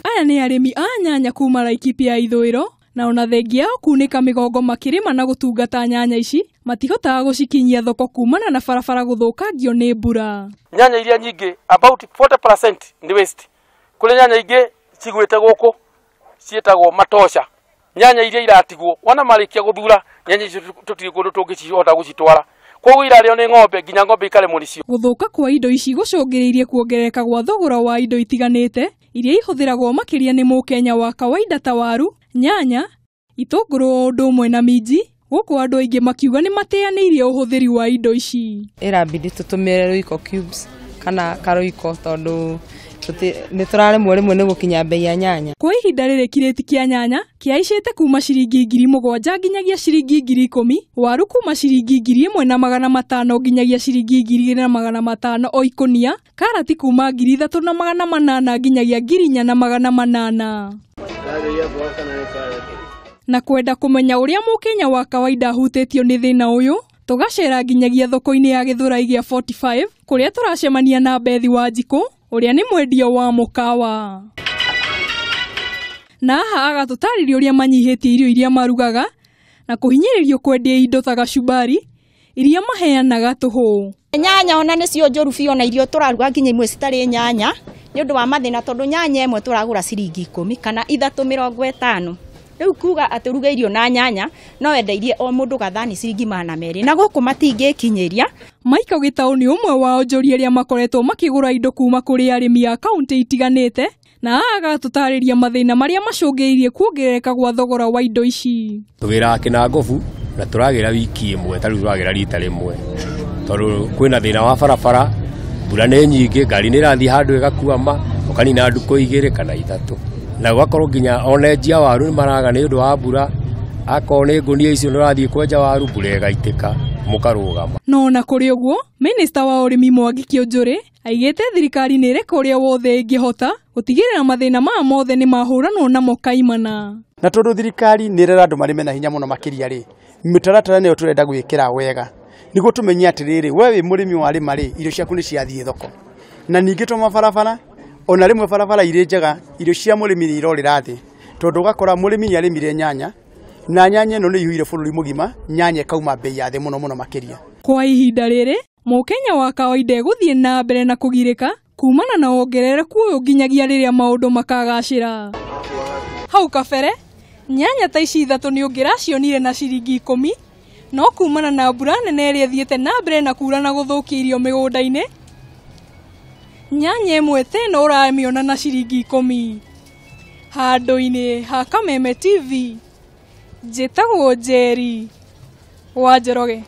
Aya nĩ arĩmi a nyanya kuma Laikipia ya ithũĩro na ona thengia yao kunĩka mĩgongo makĩrĩma na gũtungata nyanya ici matihotaga gũcikinyia thoko kumana na barabara gũthũkangio nĩ mbura. Nyanya iria nyingĩ about 40% nĩ waste. Kũrĩ nyanya ingĩ cigwĩte gũkũ ciĩtagwo matosha. Nyanya iria iratigwo wona marĩkia gũthura nyanya icio tũtirĩ kũndũ tũngĩcihota gũcitwara. Koguo irarĩo nĩ ng'ombe nginya ng'ombe ikaremwo nĩcio. Gũthũka kwa indo ici gũcũngĩrĩirie kuongerereka gwa thogora wa indo itiganĩte iria ihũthĩragwo makĩria nĩ mũkenya wa kawaida ta waru, nyanya, itũngũrũ o ũndũ ũmwe na minji, gũkũ andũ aingĩ makiuga nĩ mateanĩirie ũhũthĩri wa indo ici. Ĩrabidi tũtũmĩre Royco cubes kana karoiko tondũ nĩ tũraremwo rĩmwe nĩ gũkinya bei ya nyanya. Kwa ihinda rĩrĩ kirĩti kĩa nyanya kĩhaicĩte kuma ciringi 7,000 nginyagia ciringi 10,000, waru kuma ciringi 1,500 nginyagia ciringi 2,500 o ikũnia, karati kuma 3,800 nginyagia 4,800. Na kwenda kũmenya ũrĩa mũkenya wa kawaida ahutĩtio nĩ thĩna ũyũ, tũgacera nginyagia thoko-inĩ ya Gĩthũrai gĩa 45 kũrĩa tũracemania na Bethi Wanjikũ ũrĩa nĩ mwendia wa mũkawa. Na haha agatũtarĩria ũrĩa manyihĩtie irio iria marugaga na kũhinyĩrĩrio kwendia indo ta gacumbari iria maheanaga tũhũ. Nyanya ona nĩcio njũru biũ, ona irio tũraruga nginya imwe citarĩ nyanya nĩ ũndũ wa mathĩna, tondũ nyanya ĩmwe tũragũra ciringi 10 kana 3.50. Rĩu kuga atĩ ũruge irio na nyanya no wendeirie o mũndũ gathani ciringi 200 na gũkũ matingĩkinyĩria. Michael Gĩtaũ nĩ ũmwe wa onjoria arĩa makoretwo makĩgũra indo kuma kũrĩ arĩmi a kaunti itiganĩte na agatũtarĩria mathĩna marĩa macũngĩrĩirie kuongerereka gwa thogora wa indo ici. Tũgĩraga kĩnangobu na tũragĩra wiki ĩmwe, ta rĩu tũragĩra rita rĩmwe tondũ kwĩna thĩna wa barabara, mbura nĩ nyingĩ, ngari nĩ ĩrathiĩ handũ ĩgakuama ũkanina ndukũ 2 kana 3, na gũgakorwo nginya ona enjia waru nĩ maraga nĩ ũndũ wa mbura, akorwo nĩ ngũnia icio nĩ ũrathiĩ kwenja waru mbura ĩgaitĩka mũkarũgama. No ona kũrĩ ũguo, Minista wa ũrĩmi Mwangi Kĩũnjũrĩ aigĩte thirikari nĩ ĩreka ũrĩa wothe ĩngĩhota gũtigĩrĩra mathĩna maya mothe nĩ mahũranwo namo kaimana. Na tondũ thirikari nĩ ĩrera andũ marĩme na hinya mũno makĩria rĩ, mĩtaratara nĩyo tũrenda gwĩkĩra wega nĩguo tũmenye atĩrĩrĩ, we wĩ mũrĩmi warĩma rĩ, irio ciaku nĩ ciathiĩ thoko. Na ningĩ to mabarabara, ona rĩmwe barabara irĩ njega, irio cia mũrĩmi nĩ irorĩra thĩ, tondũ ũgakora mũrĩmi nĩ arĩmire nyanya na nyanya ĩno nĩ iyũire bũrũri mũgima, nyanya ĩkauma bei ya thĩ mũno mũno makĩria. Kwa ihinda rĩrĩ mũkenya wa kawaida egũthiĩ na mbere na kũgirĩka kumana na wongerereku ũyũ nginyagia rĩrĩa maũndũ makagacĩra. Hau kabere nyanya ta ici 3 nĩ ũngĩracionire na ciringi 10, no kumana na mbura nene ĩrĩa ĩthiĩte na mbere na kura na gũthũkia irio mĩgũnda-inĩ, nyanya ĩmwe ta ĩno ũramĩona na ciringi 10. Handũ-inĩ ha Kameme TV, njĩtagwo Njeri wa Njoroge.